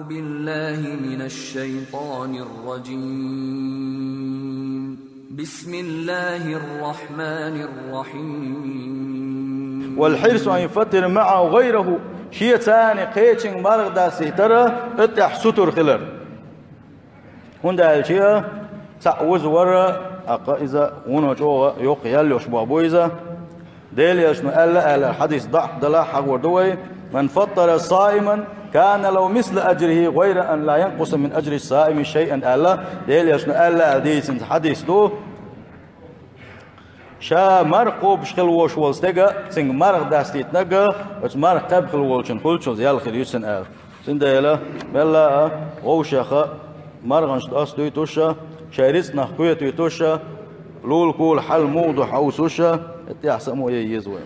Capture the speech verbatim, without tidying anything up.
بالله من الشيطان الرجيم. بسم الله الرحمن الرحيم. والحرص أن يفطر معه غيره, шеца цхьана кхечуьнга марха дастийтар, тӀехь сутара хилар. ХӀунда аьлча цхьаъ вуза вар, тӀаккха иза вуно чӀогӀа йоккха ял йолуш боху бу иза. Делан Элчано аьлла, аьлла, хьадис даӀиф далахь хьахор ду вай: من فطر صائما كان له مثل أجره غير أن لا ينقص من أجر الصائم شيئا аьлла, Делан Элчано аьлла аьлла дийцина хьадис ду. Ша марха кхобуш хила волуш волу стега, цуьнга марха дастийтинарг, оцу марха кхаьбна хила волчун хуьлучул ял хир ю цуьнан аьлла. Цундела мелла а вовшех марханаш достуьйтуш, шайн рицкъанах кхетуьйтуш, лула-кула хьал муха ду хьовсуш, тӀехь самукъа ян еза вай.